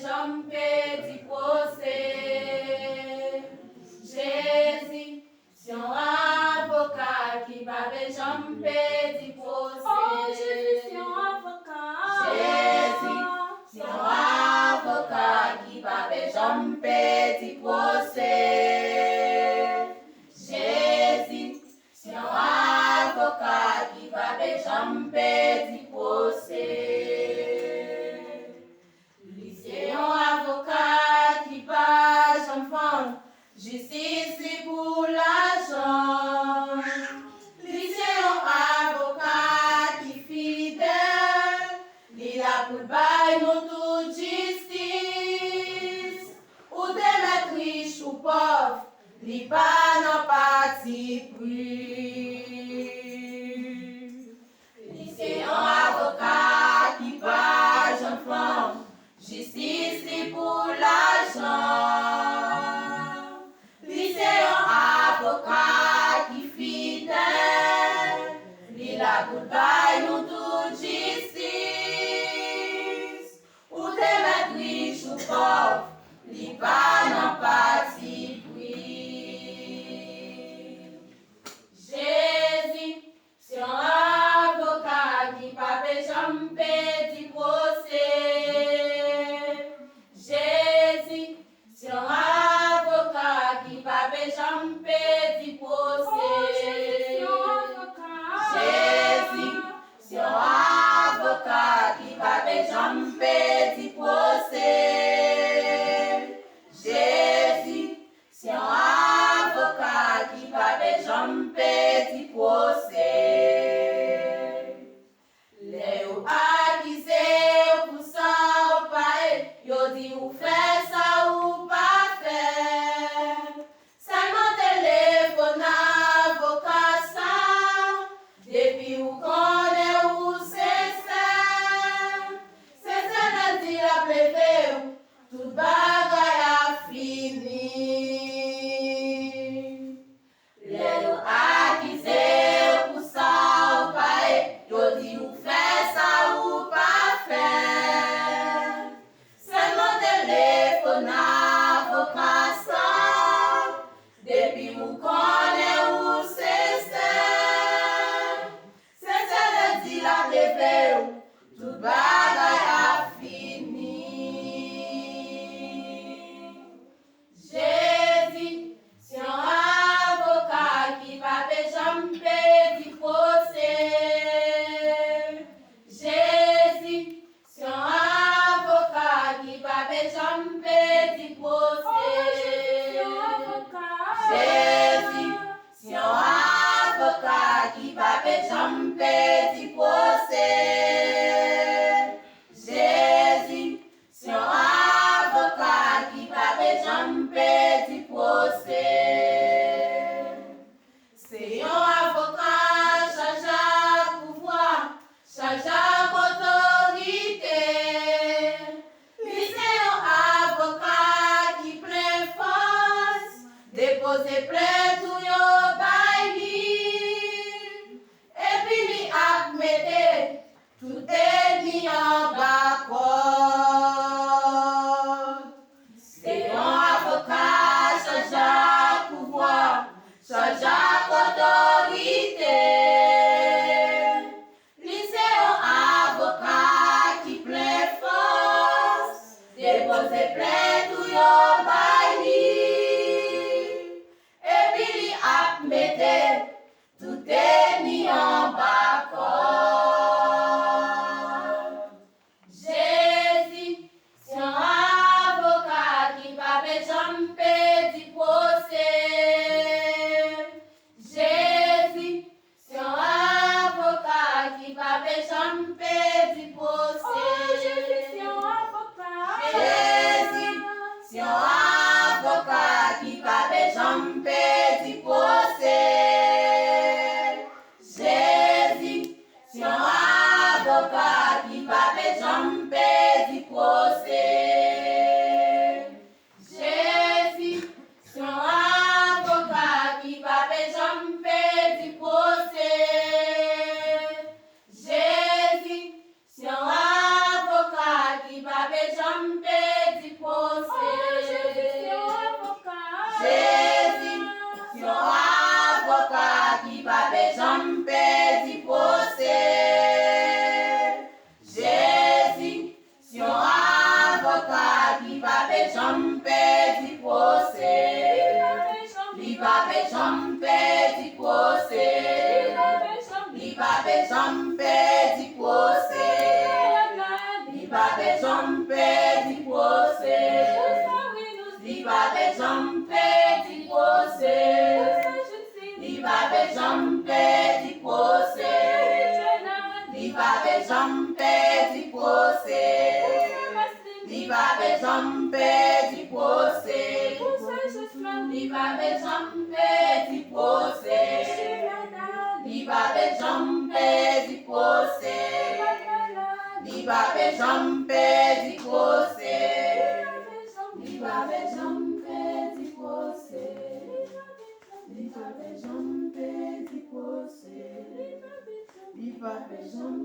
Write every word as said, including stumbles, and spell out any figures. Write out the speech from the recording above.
janm pèdi pwosè. Jezi, se yon avoka ki pa vle janm pèdi pwosè. Oh, Jezi, se yon avoka. Jezi, se yon avoka ki pa vle janm pèdi pwosè. Jezi, se yon avoka ki pa vle janm pèdi pwosè. Li se yon avoka ki pa janm vann jistis li pou lajan. Li se yon avoka ki fidèl, li la pou l bay nou tout jistis. Ou te mèt rich ou pòv, li pa nan patipri. Li se yon avoka ki pa janm vann jistis li pou lajan. Li se yon avoka ki fidèl, li la pou l bay nou tout jistis. Ou te mèt rich ou pòv, li pa nan patipri. Jezi, se yon avoka ki pa vle janm pèdi pwosè. Jezi, se yon avoka ki pa vle janm pèdi pwosè. Oh, Jezi, se yon avoka. Jezi, se yon avoka ki pa vle janm pèdi pwosè. Jezi, se yon avoka ki pa vle janm pèdi pwosè. Lè yo akize w pou sa w pa ye, yo di w fè sa w pa fè. Sèlman telefone avoka sa, depi w konnen ou sensè. Sensè lè di l ap leve w, tout bagay ap fini. Lè yo akize w pou sa w pa ye, yo di w fè sa w pa fè. Sèlman telefone avoka sa, depi w konnen ou sensè. Sensè lè di l ap leve w, tout bagay ap fini. Jezi, se yon avoka ki pa vle janm pèdi pwosè. Jezi, se yon avoka ki pa vle janm pèdi pwosè. Oh, Jezi, se yon avoka. Jezi, se yon avoka ki pa vle janm pèdi pwosè. Jezi, se yon avoka ki pa vle janm pèdi pwosè. Se yon avoka chaje ak pouvwa, chaje ak otorite. Li se yon avoka ki plen fòs, depoze plent ou yo bay li. Epi li ap mete tout ènmi anba kòd. Se yon avoka chaje ak pouvwa, chaje ak otorite. Li se yon avoka ki plen fòs, depoze plent ou yo bay li. Epi li ap mete tout ènmi anba kòd. Jezi, se yon avoka ki pa vle janm pèdi pwosè. Jezi, se yon avoka ki pa vle janm pèdi pwosè. Oh, Jezi, se yon avoka. Jezi, se yon avoka ki pa vle janm pèdi pwosè. Jezi, se yon avoka ki pa vle janm pèdi pwosè. Jezi, se yon avoka ki pa vle janm pèdi pwosè. Jezi, se yon avoka ki pa vle janm pèdi Avoka ki pa pe janm pèdi pwosè. Li pa pe janm pèdi pwosè. Li pa pe janm pèdi pwosè. Li pa pe janm pèdi pwosè. Li pa pe janm pèdi pwosè. Li pa pe janm pèdi pwosè. Li pa pe janm pèdi pwosè. Li pa pe janm pèdi pwosè. Li pa pe janm pèdi pwosè. Li pa pe janm pèdi pwosè. Li pa pe janm pèdi pwosè. Li pa pe janm pèdi pwosè. Li pa pe janm pèdi pwosè. Li pa pe janm